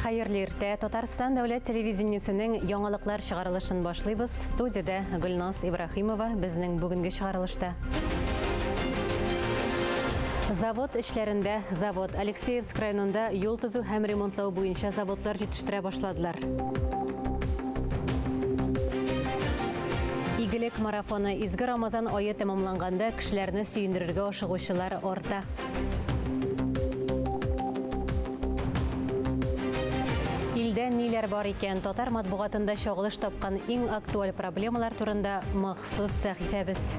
Хәерле иртә. Татарстан дәүләт телевидениесенең яңалыклар чыгарылышын башлыйбыз. Студиядә Гөлназ Ибрахимова безнең бүгенге чыгарылышта. Завод эшләрендә завод. Алексеевск районында юл төзү һәм ремонтлау буенча заводлар җитештерә башладылар. Игелек марафоны изге Рамазан ае тәмамланганда кешеләрне сөендерергә ашыгучылар арта. Илдә ниләр бар икән? Татар матбугатында чагылыш тапкан иң актуаль проблемалар турында махсус сәхифәбез.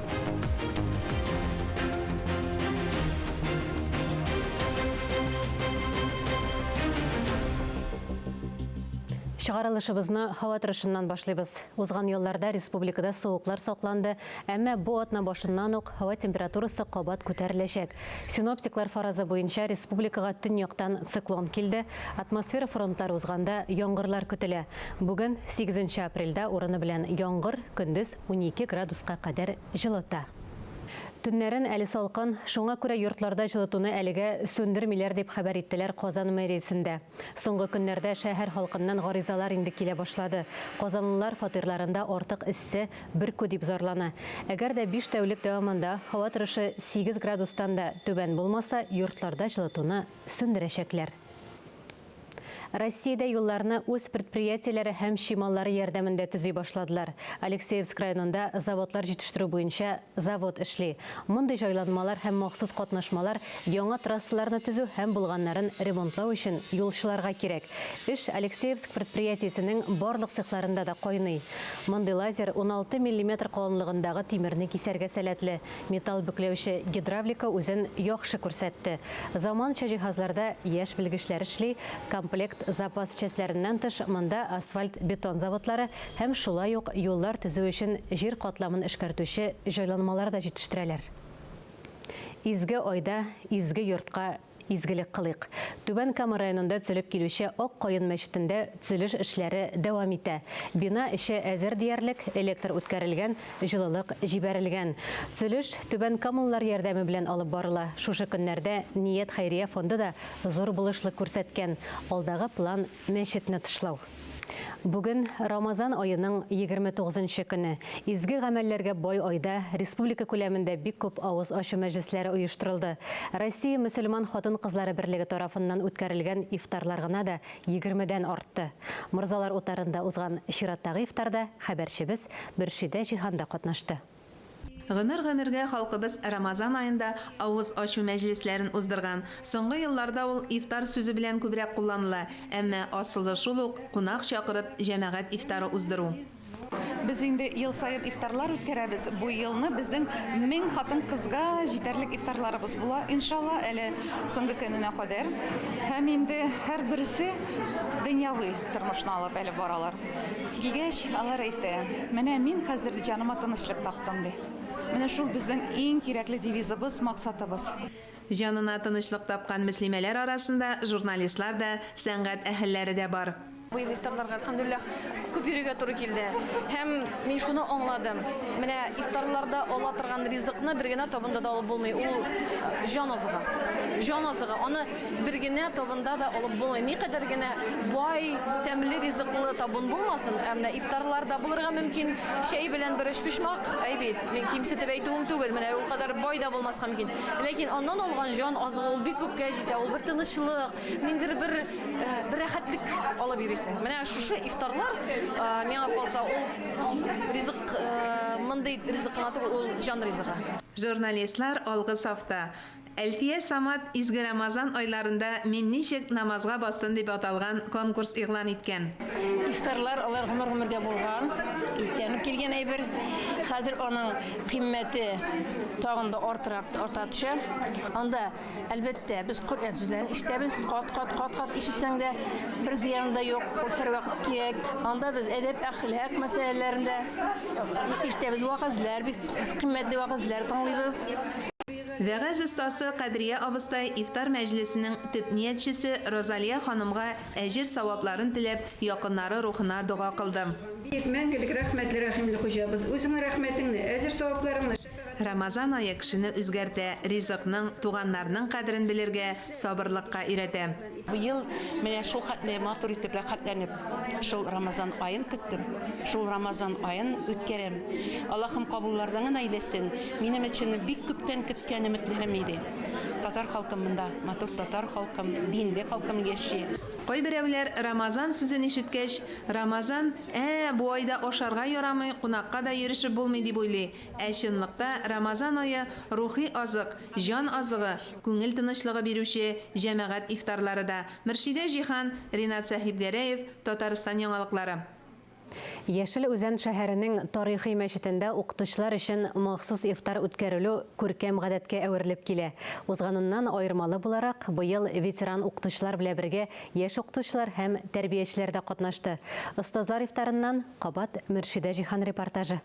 Чыгарылышыбызны һава торышыннан башлыйбыз. Узган ялларда республикада суыклар сакланды, әмма бу атна башыннан ук һава температурасы кабат күтәреләчәк. Синоптиклар фаразы буенча, республикага төньяктан циклон килде, атмосфера фронтлары узганда яңгырлар көтелә. Бүген, сигезенче апрельдә урыны белән яңгыр, көндез 12 градуска кадәр җылыта. Төннәрен әле салкын, шуңа күрә йортларда җылытуны әлегә сүндермиләр, дип хәбәр иттеләр Казан мэриясендә. Соңгы көннәрдә шәһәр халкыннан гаризалар инде килә башлады. Казанлылар фатирларында артык эссе, бөркү дип зарлана. Әгәр дә биш тәүлек дәвамында һава торышы 8 градустан да түбән булмаса, йортларда җылытуны сүндерәчәкләр. Россиядә юлларны үз предприятиеләре һәм чималлары ярдәмендә төзи башладылар. Алексеевск районында заводлар җитештерү буенча завод эшли. Мондый җайланмалар һәм махсус катнашмалар яңа трассаларны төзү һәм булганнарын ремонтлау өчен юлчыларга кирәк. Эш Алексеевск предприятиесенең барлык цехларында да кайный. Мондый лазер 16 миллиметр калынлыгындагы тимерне кисәргә сәләтле. Металл бөкләүче гидравлика үзен яхшы күрсәтте. Заманча җиһазларда яшь белгечләр эшли, комплект запас частьләреннән тыш монда асфальт-бетон заводлары һәм шулай ук юллар төзү өчен җир катламын эшкәртүче җайланмалар да җитештерәләр. Изге айда изге йортка Изгелек кылыйк. Түбән Кама районында төзелеп килүче Ак каен мәчетендә төзелеш эшләре дәвам итә. Бина эче әзер диярлек, электр үткәрелгән, җылылык җибәрелгән. Төзелеш түбәнкамалылар ярдәме белән алып барыла. Шушы көннәрдә Ният хәйрия фонды да зур булышлык күрсәткән. Алдагы план, мәчетне тышлау. Бүген Рамазан аеның 29 нчы көне. Изге гамәлләргә бай айда республика күләмендә бик күп авыз ачу мәҗлесләре оештырылды. Россия мөселман хатын-кызлары берлеге тарафыннан үткәрелгән ифтарлар гына да егермедән артты. Морзалар утарында узган чираттагы ифтарда хәбәрчебез Мөршидә Җиһан да катнашты. Гомер-гомергә халкыбыз Рамазан аенда авыз ачу мәҗлесләрен уздырган. Соңгы елларда ул ифтар сүзе белән күбрәк кулланыла, әмма асылы шул ук, кунак чакырып, җәмәгать ифтары уздыру. Без инде ел саен ифтарлар үткәрәбез. Бу елны безнең 1000 хатын-кызга җитәрлек ифтарларыбыз була, иншалла, әле соңгы көненә кадәр. Һәм инде һәрберсе дөньяви тормышны алып әле баралар. Килгәч, алар әйтә, менә мин хәзер җаныма тынычлык таптым, ди. Менә шул безнең иң кирәкле девизыбыз, максатыбыз. Җанына тынычлык тапкан мөслимәләр арасында журналистлар да, сәнгать әһелләре дә бар. Быел ифтарларга, әлхәмдүлилләһ, күп йөрергә туры килде. Һәм мин шуны аңладым, менә ифтарларда ала торган ризыкны бер генә табында да алып булмый, ул җан азыгы. Җан азыгы. Аны Бер генә табында да алып булмый. Никадәр генә бай, тәмле ризыклы табын булмасын, ә менә ифтарларда булырга мөмкин. Чәй белән бер өчпочмак, әй бит, мин кимсетеп әйтүем түгел, менә ул кадәр бай да булмаска мөмкин. Ләкин аннан алган җан азыгы ул бик күпкә җитә, ул бер тынычлык, ниндидер бер бер рәхәтлек алып йөрисең. Менә шушы ифтарлар, миңа калса, ул ризык, мондый ризык кына түгел, ул җан ризыгы. Журналистлар алгы сафта. Әлфия Самат Изге Рамазан айларында мин ничек намазга бастым дип аталган конкурс игълан иткән. Ифтарлар алар гомер-гомергә булган, иртән үк килгән әйбер. Хәзер аның кыйммәте тагын да артырак арта төшә. Анда, әлбәттә, без Коръән сүзләрен ишетәбез, кат-кат, кат-кат ишетсәң дә бер зыяны да юк, ул һәрвакыт кирәк. Анда без әдәп-әхлак мәсьәләләрен дә ишетәбез, вәгазьләр, бик кыйммәтле вәгазьләр тыңлыйбыз. Вәгазь остасы Кадрия абыстай ифтар мәҗлесенең төп ниятчесе Розалия ханымга әҗер-савапларын теләп, якыннары рухына дога кылды. Бөек, мәңгелек, рәхмәтле, рәхимле Хуҗабыз, Үзеңнең рәхмәтеңне, әҗер-савапларыңны, шәфәгатеңне. Рамазан ае кешене үзгәртә, ризыкның, туганнарның кадерен белергә, сабырлыкка өйрәтә. Быел менә шул хәтле матур итеп рәхәтләнеп шул Рамазан аен көттем. Шул Рамазан аен үткәрәм. Аллаһым кабуллардан гына әйләсен. Минем өчен бик күптән көткән өметләрем иде. Татар халкым монда, матур татар халкым, динле халкым яши. Кайберәүләр Рамазан сүзен ишеткәч, Рамазан, ә, бу айда ашарга ярамый, кунакка да йөрешеп булмый дип уйлый. Ә чынлыкта Рамазан ае рухи азык, җан азыгы, күңел тынычлыгы бирүче җәмәгать ифтарлары да. Мөршидә Җиһан, Ринат Сәхибгәрәев, Татарстан яңалыклары. Яшел Үзән шәһәренең тарихи мәчетендә укытучылар өчен махсус ифтар үткәрелү күркәм гадәткә әверелеп килә. Узганыннан аермалы буларак, быел ветеран укытучылар белән бергә яшь укытучылар һәм тәрбиячеләр дә катнашты. Остазлар ифтарыннан кабат Мөршидә Җиһан репортажы.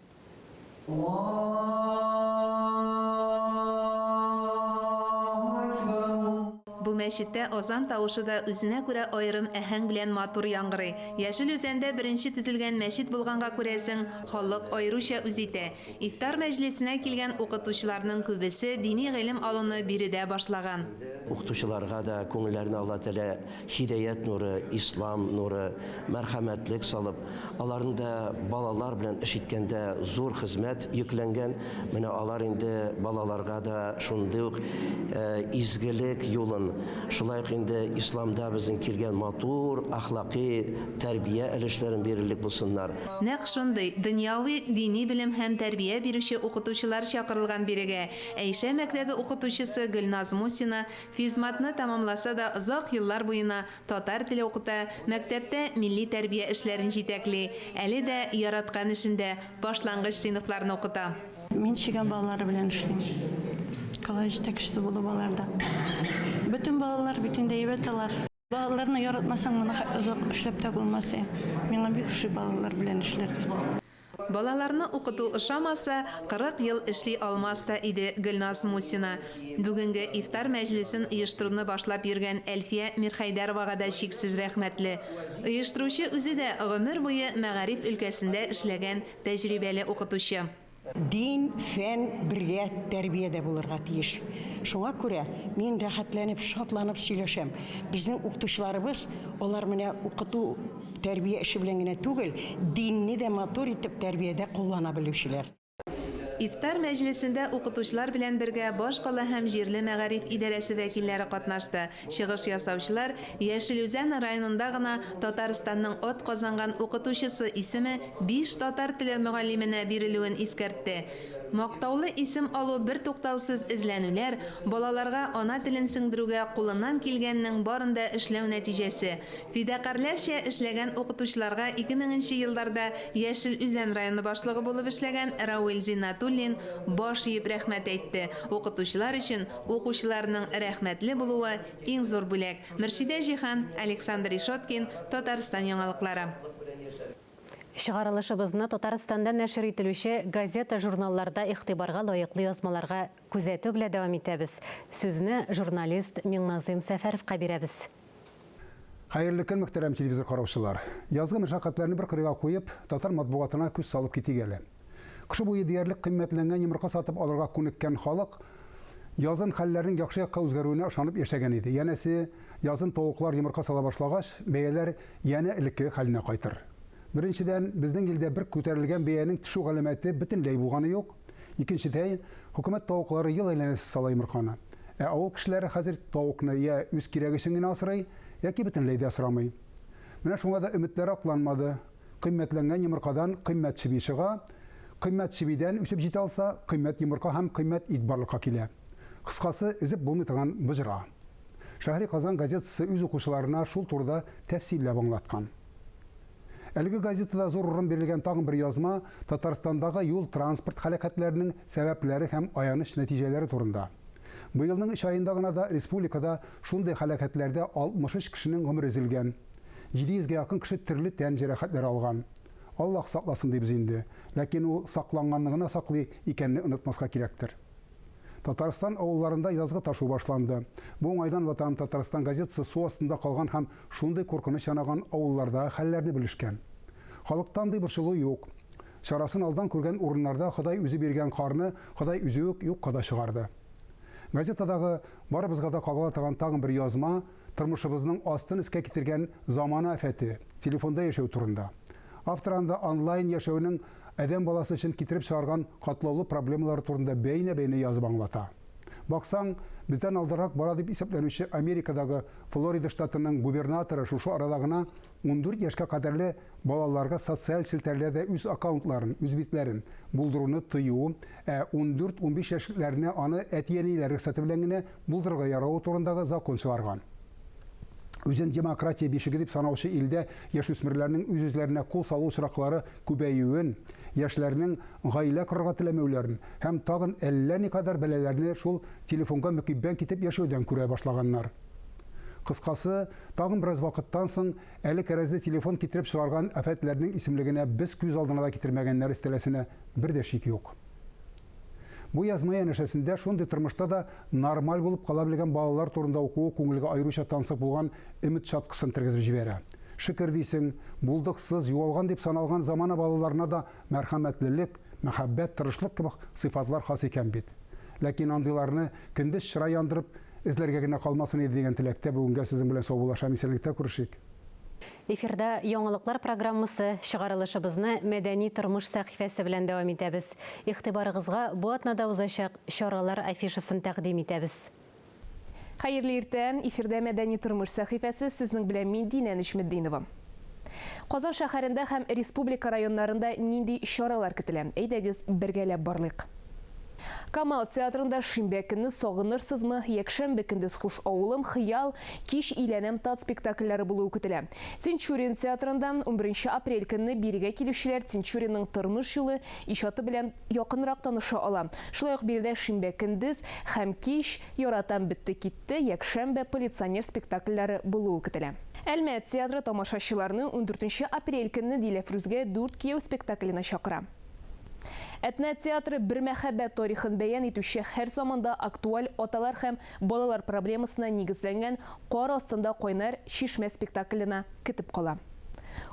Бу мәчеттә азан тавышы да үзенә күрә аерым әһәң белән матур яңгырый. Яшел Үзәндә беренче төзелгән мәчет булганга күрәсең, халык аеруча үз итә. Ифтар мәҗлесенә килгән укытучыларның күбесе дини гыйлем алуны биредә башлаган. Укытучыларга да күңелләренә Алла Тәгалә һидаять нуры, ислам нуры, мәрхәмәтлек салып, аларны да балалар белән эш иткәндә зур хезмәт йөкләнгән. Менә алар инде балаларга да шундый ук изгелек юлын, шулай ук инде исламда безнең килгән матур әхлакый тәрбия өлешләрен бирерлек булсыннар. Нәкъ шундый дөньяви дини белем һәм тәрбия бирүче укытучылар чакырылган бирегә. Әйшә мәктәбе укытучысы Гөлназ Мусина Физматны тәмамласа да озак еллар буена татар теле укыта, мәктәптә милли тәрбия эшләрен җитәкли. Әле дә яраткан эшендә, башлангыч сыйныфларны укыта. Мин чегән балалары белән эшлим. Класс җитәкчесе булып аларда. Бөтен балалар бит инде әйбәт алар. Балаларны яратмасаң, моны озак эшләп тә булмас. Миңа бик ошый балалар белән эшләргә. Балаларны укыту ошамаса, 40 ел эшли алмас та иде Гөлназ Мусина. Бүгенге ифтар мәҗлесен оештыруны башлап йөргән Әлфия Мирхәйдәровага да чиксез рәхмәтле. Оештыручы үзе дә гомер буе мәгариф өлкәсендә эшләгән тәҗрибәле укытучы. Дин, фән бергә тәрбиядә булырга тиеш. Шуңа күрә мин рәхәтләнеп, шатланып сөйләшәм. Безнең укытучыларыбыз, алар менә укыту тәрбия эше белән генә түгел, динне дә матур итеп тәрбиядә куллана белүчеләр. Ифтар мәҗлесендә укытучылар белән бергә башкала һәм җирле мәгариф идарәсе вәкилләре катнашты. Чыгыш ясаучылар Яшел Үзән районында гына Татарстанның атказанган укытучысы исеме биш татар теле мөгаллименә бирелүен искәртте. Мактаулы исем алу бертуктаусыз эзләнүләр, балаларга ана телен сеңдерүгә кулыннан килгәннең барын да эшләү нәтиҗәсе. Фидакарьләрчә эшләгән укытучыларга 2000 нче елларда Яшел Үзән районы башлыгы булып эшләгән Рауил Зиннатуллин баш иеп рәхмәт әйтте. Укытучылар өчен укучыларның рәхмәтле булуы, иң зур бүләк. Мөршидә Җиһан, Александр Ишоткин, Татарстан яңалыклары. Чыгарылышыбызны Татарстанда нәшер ителүче газета-журналларда игътибарга лаеклы язмаларга күзәтү белән дәвам итәбез. Сүзне журналист Миңназыйм Сәфәровка бирәбез. Хәерле көн, мөхтәрәм телевизор караучылар. Язгы мәшәкатьләрне бер кырыйга куеп, татар матбугатына күз салып китик әле. Кышы буе диярлек кыйммәтләнгән йомырка сатып алырга күнеккән халык язын хәлләрнең яхшы якка үзгәрүенә ышанып яшәгән иде. Янәсе, язын тавыклар йомырка сала башлагач, бәяләр янә элеккеге хәленә кайтыр. Беренчедән, безнең илдә бер күтәрелгән бәянең төшү галәмәте бөтенләй булганы юк. Икенчедән, хөкүмәт тавыклары ел әйләнәсе сала йомырканы. Ә авыл кешеләре хәзер тавыкны я үз кирәге өчен генә асрый, яки бөтенләй дә асрамый. Менә шуңа да өметләр акланмады. Кыйммәтләнгән йомыркадан кыйммәт чеби чыга, кыйммәт чебидән үсеп җитә алса, кыйммәт йомырка һәм кыйммәт ит барлыкка килә. Кыскасы, өзеп булмый торган боҗра. Шәһри Казан газетасы үз укучыларына шул турыда тәфсилләп аңлаткан. Әлеге газетада зур урын бирелгән тагын бер язма Татарстандагы юл-транспорт һәлакәтләренең сәбәпләре һәм аяныч нәтиҗәләре турында. Быелның өч аенда гына да республикада шундый һәлакәтләрдә 63 кешенең гомере өзелгән. 700 гә якын кеше төрле тән җәрәхәтләре алган. Аллаһ сакласын дибез инде, ләкин ул сакланганны гына саклый икәнне онытмаска кирәктер. Татарстан авылларында язгы ташу башланды. Бу уңайдан Ватаным Татарстан газетасы су астында калган һәм шундый куркыныч янаган авыллардагы хәлләрне белешкән. Халыкта андый борчылу юк. Чарасын алдан күргән урыннарда Ходай үзе биргән карны Ходай үзе үк юкка да чыгарды. Газетадагы барыбызга да кагыла торган тагын бер язма, тормышыбызның астын өскә китергән замана афәте, телефонда яшәү турында. Автор анда онлайн яшәүнең адәм баласы өчен китереп чыгарган катлаулы проблемалары турында бәйнә-бәйнә язып аңлата. Баксаң, бездән алдарак бара дип исәпләнүче Америкадагы Флорида штатының губернаторы шушы арада гына 14 яшькә кадәрле балаларга социаль челтәрләрдә үз аккаунтларын, үз битләрен, булдыруны тыю, ә ундүрт-унбиш яшьлекләренә аны әти-әниләр рөхсәте белән генә булдырырга яравы турындагы закон чыгарган. Үзен демократия бишеге дип санаучы илдә яшүсмерләрнең үз-үзләренә кул салу очраклары күбәюен, яшьләрнең гаилә корырга теләмәүләрен һәм тагын әллә никадәр бәлаләрне шул телефонга мөкиббән китеп яшәүдән күрә башлаганнар. Кыскасы, тагын бераз вакыттан соң әле кәрәзле телефон китереп чыгарган афәтләрнең исемлегенә без күз алдына да китермәгәннәр өстәләсенә бер дә шик юк. Бу язма янәшәсендә шундый тормышта да нормаль булып кала белгән балалар турында укуы күңелгә аеруча тансык булган өмет чаткысын тергезеп җибәрә. Шөкер дисең, булдыксыз, югалган дип саналган замана балаларына да мәрхәмәтлелек, мәхәббәт, тырышлык кебек сыйфатлар хас икән бит. Ләкин андыйларны көндез чыра яндырып эзләргә генә калмасын иде дигән теләктә бүгенгә сезнең белән саубуллашам, исәнлектә күрешик. Эфирда яңалыклар программасы, чыгарылышыбызны Мәдәни тормыш сәхифәсе белән дәвам итәбез. Игътибарыгызга бу атнада узачак чаралар афишасын тәкъдим итәбез. Хәерле иртә! Эфирда Мәдәни тормыш сәхифәсе, сезнең белән мин Динә Нечметдинова. Казан шәһәрендә һәм республика районнарында нинди чаралар көтелә? Әйдәгез, бергәләп барлыйк. Камал театрында шимбә көнне Сагынырсызмы, якшәмбе көндез Хуш авылым, Хыял, Кич иләнәм тат спектакльләре булуы көтелә. Тинчурин театрында унберенче апрель көнне бирегә килүчеләр Тинчуринның тормыш юлы, иҗаты белән якынрак таныша ала. Шулай ук биредә шимбә көндез һәм кич Яратам бетте китте, якшәмбе Полиционер спектакльләре булуы көтелә. Әлмәт театры тамашачыларны ундүртенче апрель көнне Диләфрүзгә Дүрт кияү спектакленә чакыра. Әтнә театры бер мәхәббәт тарихын бәян итүче һәр заманда актуаль аталар һәм балалар проблемасына нигезләнгән Кар астында кайнар чишмә спектаклена көтеп кала.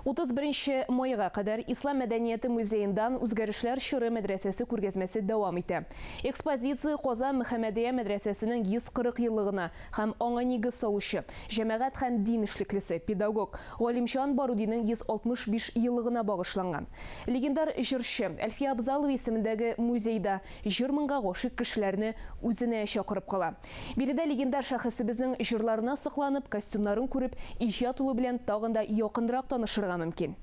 31 нче майга кадәр Ислам мәдәнияте музеенда Үзгәрешләр чоры мәдрәсәсе күргәзмәсе дәвам итә. Экспозиция Казан Мөхәммәдия мәдрәсәсенең 140 еллыгына һәм аңа нигез салучы, җәмәгать һәм дин эшлеклесе, педагог Галимҗан Барудиның 165 еллыгына багышланган. Легендар җырчы Әлфия Абзалова исемендәге музейда җыр-моңга гашыйк кешеләрне үзенә чакырып кала. Биредә легендар шәхесебезнең җырларына сокланып, костюмнарын күреп, иҗат юлы белән тагын да якынрак танышырга мөмкин.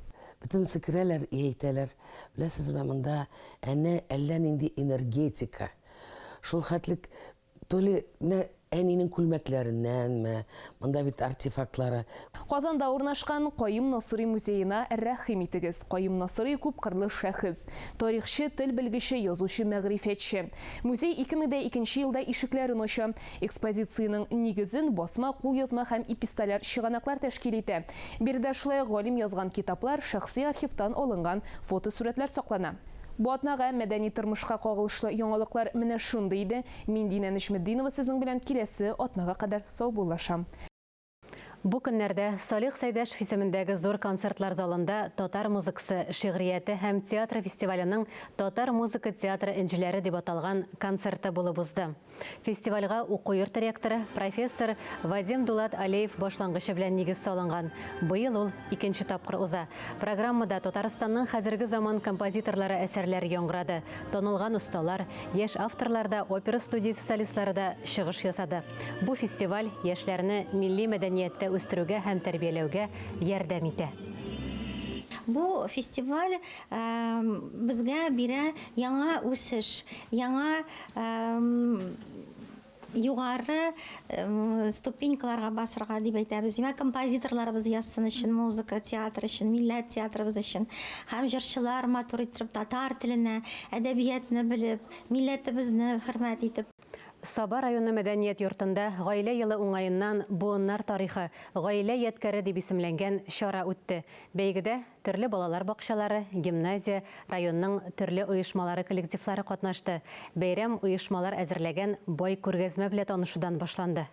Бөтенесе керәләр и әйтәләр, беләсезме, монда әнә әллә нинди энергетика. Шул хәтлек То ли менә әнинең күлмәкләреннәнме, монда бит артефактлары. Казанда урнашкан Каюм Насыйри музеена рәхим итегез. Каюм Насыйри күпкырлы шәхес. Тарихчы, тел белгече, язучы, мәгърифәтче. Музей 2002 нче елда ишекләрен ача. Экспозициянең нигезен басма, кулъязма һәм эпистоляр чыганаклар тәшкил итә. Биредә шулай ук галим язган китаплар, шәхси архивтан алынган фотосурәтләр саклана. Бу атнага мәдәни тормышка кагылышлы яңалыклар менә шундый иде. Мин Динә Нөҗметдинова сезнең белән киләсе атнага кадәр саубуллашам. Бу көннәрдә Салих Сәйдәшев исемендәге зур концертлар залында Татар музыкасы, шигърияте һәм театры фестиваленең Татар музыка театры энҗеләре дип аталган концерты булып узды. Фестивальгә уку йорты ректоры, профессор Вадим Дулат Алеев башлангычы белән нигез салынган. Быел ул икенче тапкыр уза. Программада Татарстанның хәзерге заман композиторлары әсәрләре яңгырады. Танылган осталар, яшь авторлар да, опера студиясе солистлары да чыгыш ясады. Бу фестиваль яшьләрне милли мәдәнияттә үстерүгә һәм тәрбияләүгә ярдәм итә. Бу фестиваль безгә бирә яңа үсеш, яңа югары ступенькаларга басырга дип әйтәбез. Димәк, композиторларыбыз язсын өчен музыка, театр өчен, милләт театрыбыз өчен һәм җырчылар матур иттереп татар теленә, әдәбиятны белеп, милләтебезне хөрмәт итеп. Саба районы мәдәният йортында Гаилә елы уңаеннан Буыннар тарихы, гаилә ядкәре дип исемләнгән чара үтте. Бәйгедә төрле балалар бакчалары, гимназия, районның төрле оешмалары коллективлары катнашты. Бәйрәм оешмалар әзерләгән бай күргәзмә белә танышудан башланды.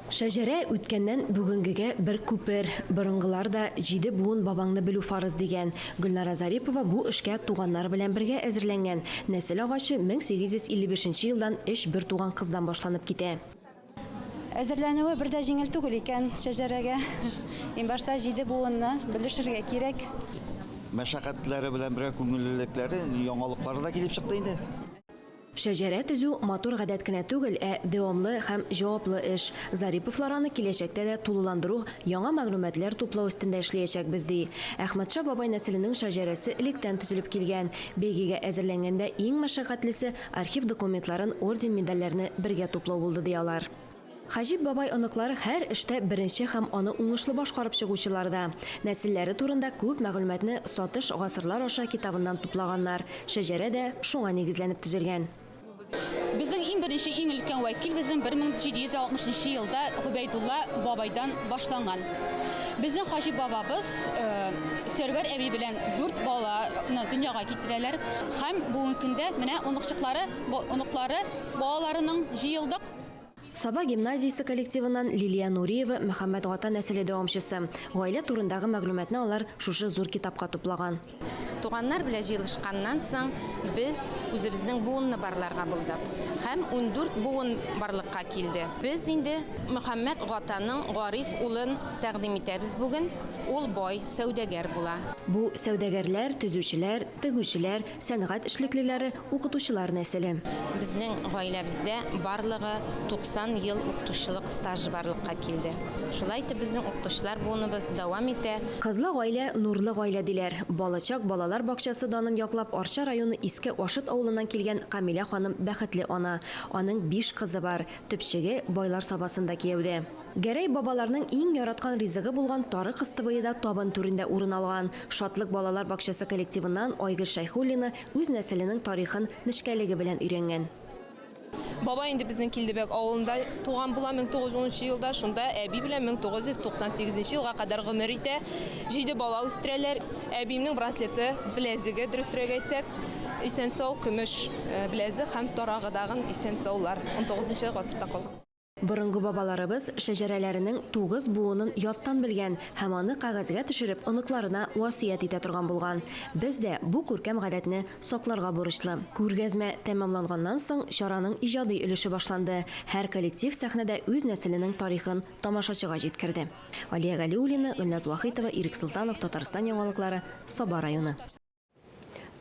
Шәҗәрә, үткәннән бүгенгегә бер күпер. Борынгылар да, җиде буын бабаңны белү фарыз, дигән. Гөлнара Зарипова бу эшкә туганнары белән бергә әзерләнгән. Нәсел агачы 1855 нче елдан өч бертуган кыздан башланып китә. Әзерләнүе бер дә җиңел түгел икән шәҗәрәгә. Иң башта җиде буынны белешергә кирәк. Мәшәкатьләре белән бергә күңеллелекләре, яңалыклары да килеп чыкты инде. Шәҗәрә төзү матур гадәт кенә түгел, ә дәвамлы һәм җаваплы эш. Зариповлар аны киләчәктә дә тулыландыру, яңа мәгълүматлар туплау өстендә эшләячәкбез, ди. Әхмәтша бабай нәселенең шәҗәрәсе электән төзелеп килгән. Бәйгегә әзерләнгәндә иң мәшәкатьлесе архив документларын, орден-медальләрне бергә туплау булды, ди алар. Хаҗип бабай оныклары һәр эштә беренче һәм аны уңышлы башкарып чыгучылар да. Нәселләре турында күп мәгълүматны Сатыш гасырлар аша китабыннан туплаганнар, шәҗәрә дә шуңа нигезләнеп төзелгән. Безнең иң беренче, иң өлкән вәкил безнең 1760 нчы елда Гобәйдулла бабайдан башланган. Безнең Хаҗип бабабыз Сәрвәр әби белән дүрт баланы дөньяга китерәләр һәм бүгенге көндә менә оныкчыклары, оныклары, балаларының җыелдык. Саба гимназиясе коллективыннан Лилия Нуриева Мөхәммәт Гата нәселе дәвамчысы. Гаилә турындагы мәгълүматны алар шушы зур китапка туплаган. Туганнар белән җыелышканнан соң, без үзебезнең буынны барларга булдык. Һәм 14 буын барлыкка килде. Без инде Мөхәммәт Гатаның Гариф улын тәкъдим итәбез бүген. Ул бай, сәүдәгәр була. Бу, сәүдәгәрләр, төзүчеләр, тегүчеләр, сәнгать эшлеклеләре, Укытучылар нәселе. Безнең гаиләбездә барлыгы 90 ел укытучылык стажы барлыкка килде. Шулай итеп, безнең укытучылар буыныбыз дәвам итә. Кызлы гаилә, нурлы гаилә, диләр. Балачак балалар бакчасы данын яклап Арча районы Иске Ашыт авылыннан килгән Камилә ханым бәхетле ана. Аның биш кызы бар. Төпчеге, Байлар Сабасында кияүдә. Гәрәй бабаларның иң яраткан ризыгы булган тары кыстыбые да табын түрендә урын алган. Шатлык балалар бакчасы коллективыннан Айгөл Шәйхуллина үз нәселенең тарихын нечкәлеге белән өйрәнгән. Бабай инде безнең Килдебәк авылында туган була 1910 елда, шунда әби белән 1998 елга кадәр гомер итә. Җиде бала үстерәләр. Әбиемнең браслеты, беләзеге, дөресрәк әйтсәк, исән-сау көмеш беләзек һәм тарагы дагын исән-саулар, унтугызынчы гасырда калган. Борынгы бабаларыбыз шәҗәрәләренең тугыз буынын яттан белгән һәм аны кәгазьгә төшереп оныкларына васыять итә торган булган. Без дә бу күркәм гадәтне сакларга бурычлы. Күргәзмә тәмамланганнан соң чараның иҗади өлеше башланды. Һәр коллектив сәхнәдә үз нәселенең тарихын тамашачыга җиткерде. Алия Галиуллина, Гөлназ Вахитова, Ирек Солтанов, Татарстан яңалыклары, Саба районы.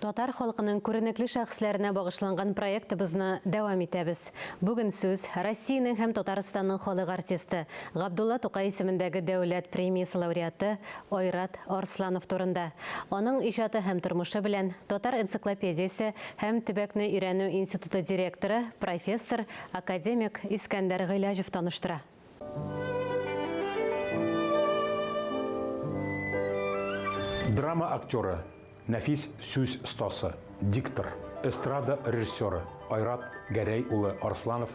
Татар халкының күренекле шәхесләренә багышланган проектыбызны дәвам итәбез. Бүген сүз Россиянең һәм Татарстанның халык артисты, Габдулла Тукай исемендәге дәүләт премиясе лауреаты Айрат Арсланов турында. Аның иҗаты һәм тормышы белән Татар энциклопедиясе һәм төбәкне өйрәнү институты директоры, профессор, академик Искәндәр Гыйләҗев таныштыра. Драма актеры, нәфис сүз остасы, диктор, эстрада режиссеры Айрат Гәрәй улы Арсланов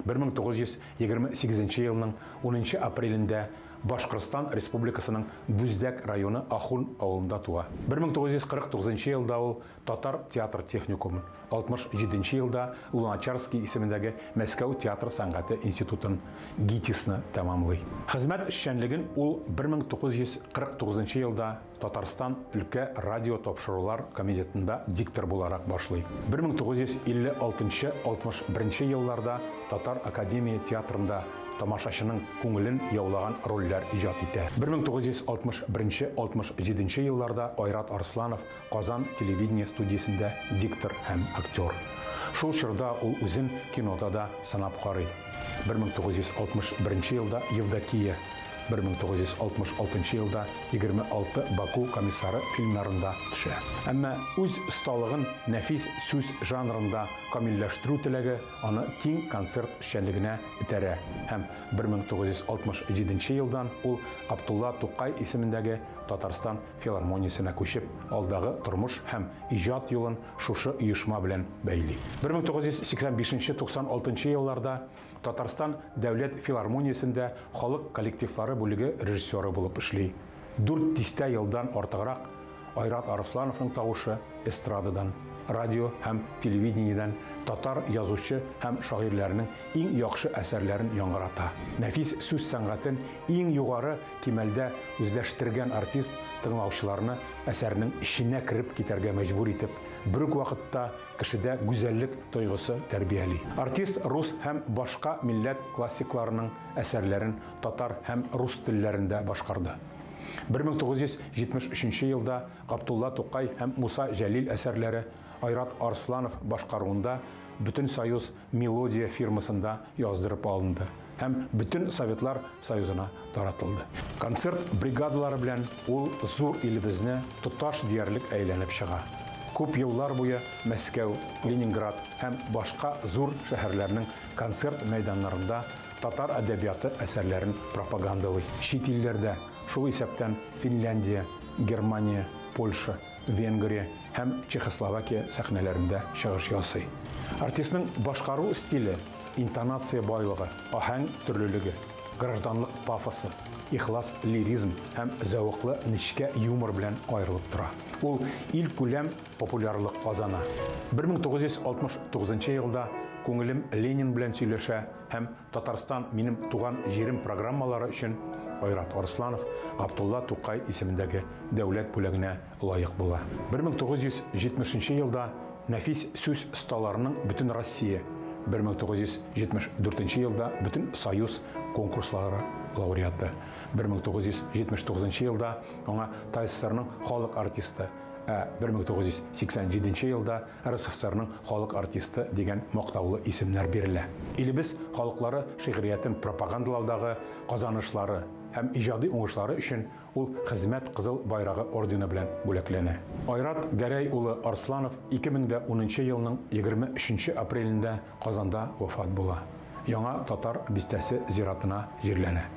1928 елның 10 апрелендә Башкортстан Республикасының Бүздәк районы Ахун авылында туа. 1949 елда ул Татар театр техникумын, 67 нче елда Луначарский исемендәге Мәскәү театр сәнгате институтын, ГИТИСны тәмамлый. Хезмәт эшчәнлеген ул 1949 елда Татарстан өлкә радиотапшырулар комитетында диктор буларак башлый. 1956-61 елларда Татар академия театрында тамашачының күңелен яулаган рольләр иҗат итә. 1961-67 елларда Айрат Арсланов Казан телевидение студиясендә диктор һәм актер. Шул чорда ул үзен кинода да сынап карый. 1961 елда Евдокия, 1966 елда 26 Баку комиссары фильмнарында төшә. Әмма үз осталыгын нәфис сүз жанрында камилләштерү теләге аны киң концерт эшчәнлегенә этәрә һәм 1967 елдан ул Габдулла Тукай исемендәге Татарстан филармониясенә күчеп, алдагы тормыш һәм иҗат юлын шушы оешма белән бәйли. 1985-96 елларда Татарстан дәүләт филармониясендә халык коллективлары бүлеге режиссеры булып эшли. Дүрт дистә елдан артыграк Айрат Арыслановның тавышы эстрададан радио һәм телевидениедән татар язучы һәм шагыйрьләренең иң яхшы әсәрләрен яңгырата. Нәфис сүз сәнгатен иң югары кимәлдә үзләштергән артист тыңлаучыларны әсәрнең эченә кереп китәргә мәҗбүр итеп, бер үк вакытта кешедә гүзәллек тойгысы тәрбияли. Артист рус һәм башка милләт классикларының әсәрләрен татар һәм рус телләрендә башкарды. 1973 елда Габдулла Тукай һәм Муса Җәлил әсәрләре Айрат Арсланов башкаруында Бөтенсоюз Мелодия фирмасында яздырып алынды һәм бөтен Советлар Союзына таратылды. Концерт бригадалары белән ул зур илебезне тоташ диярлек әйләнеп чыга. Күп еллар буе Мәскәү, Ленинград һәм башка зур шәһәрләрнең концерт мәйданнарында татар әдәбияты әсәрләрен пропагандалый. Чит илләрдә, шул исәптән Финляндия, Германия, Польша, Венгрия һәм Чехословакия сәхнәләрендә чыгыш ясый. Артистның башкару стиле, интонация байлыгы, аһәң төрлелеге, гражданлык пафосы, ихлас лиризм һәм зәвыклы нечкә юмор белән аерылып тора. Ул илкүләм популярлык казана. 1969 елда Күңелем Ленин белән сөйләшә һәм Татарстан, минем туган җирем программалары өчен Айрат Арсланов Габдулла Тукай исемендәге дәүләт бүләгенә лаек була. 1970 елда нәфис сүз осталарының Бөтенроссия, 1974 елда Бөтенсоюз конкурслары лауреаты, 1979 елда аңа ТАССРның халык артисты, ә 1987 елда РСФСРның халык артисты дигән мактаулы исемнәр бирелә. Илебез халыклары шигъриятен пропагандалаудагы казанышлары һәм иҗади уңышлары өчен ул Хезмәт Кызыл Байрагы ордены белән бүләкләнә. Айрат Гәрәй улы Арсланов 2010 елның 23 апрелендә Казанда вафат була. Яңа Татар бистәсе зиратына җирләнә.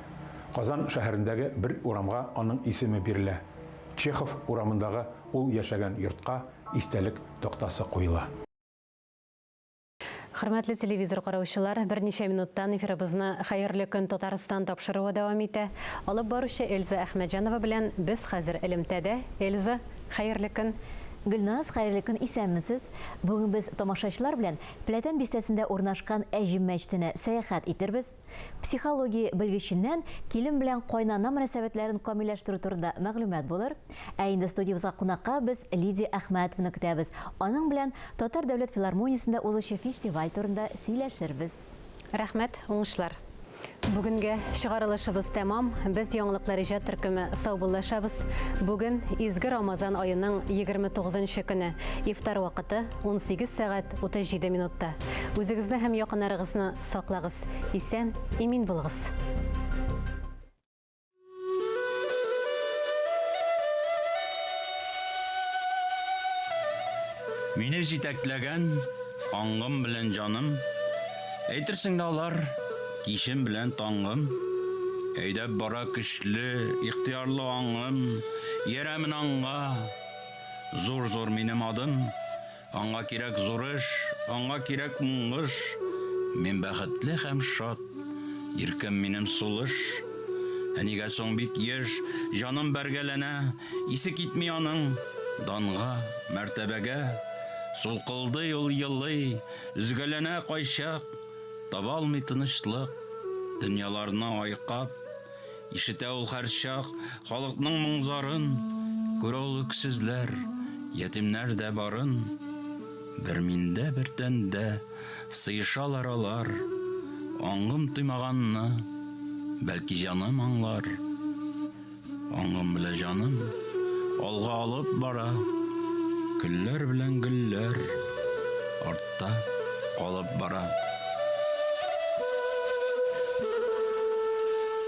Казан шәһәрендәге бер урамга аның исеме бирелә. Чехов урамындагы ул яшәгән йортка истәлек тактасы куела. Хөрмәтле телевизор караучылар, берничә минуттан эфирыбызны Хәерле көн Татарстан тапшыруы дәвам итә. Алып баручы Эльза Әхмәтҗанова белән без хәзер элемтәдә. Эльза, хәерле көн. Гөлназ, хәерле көн, исәнмесез. Бүген без тамашачылар белән Пләтән бистәсендә урнашкан Әҗем мәчетенә сәяхәт итербез. Психология белгеченнән килен белән кайнана мөнәсәбәтләрен камилләштерү турында мәгълүмат булыр. Ә инде студиябезгә кунакка без Лидия Әхмәтованы көтәбез. Аның белән Татар дәүләт филармониясендә узучы фестиваль турында сөйләшербез. Рәхмәт, уңышлар! Бүгенгә чыгарылышыбыз тәмам. Без Яңалыклар иҗат төркеме саубуллашабыз. Бүген изге Рамазан аеның 29 нчы көне. Ифтар вакыты 18 сәгать 37 минутта. Үзегезне һәм якыннарыгызны саклагыз. Исән, имин булыгыз. Мине җитәкләгән аңгым белән җаным, Әйтерсең лә алар, кичем белән таңгым. Әйдәп бара көчле, ихтыярлы аңым, Иярәмен аңга, зур-зур минем адым. Аңа кирәк зур эш, аңа кирәк уңыш. Мин бәхетле һәм шат, иркем минем сулыш. Ә нигә соң бик еш җаным бәргәләнә, Исе китми аның данга, мәртәбәгә. Сулкылдый ул, елый, өзгәләнә кайчак, Таба алмый тынычлык, дөньяларны айкап. Ишетә ул һәрчак халыкның моң-зарын, Күрә ул үксезләр, ятимнәр дә барын. Бер миндә, бер тәндә сыешалар алар, Аңым тоймаганны, бәлки җаным аңлар. Аңым белә җаным алга алып бара, Көлләр белән гөлләр артта калып бара.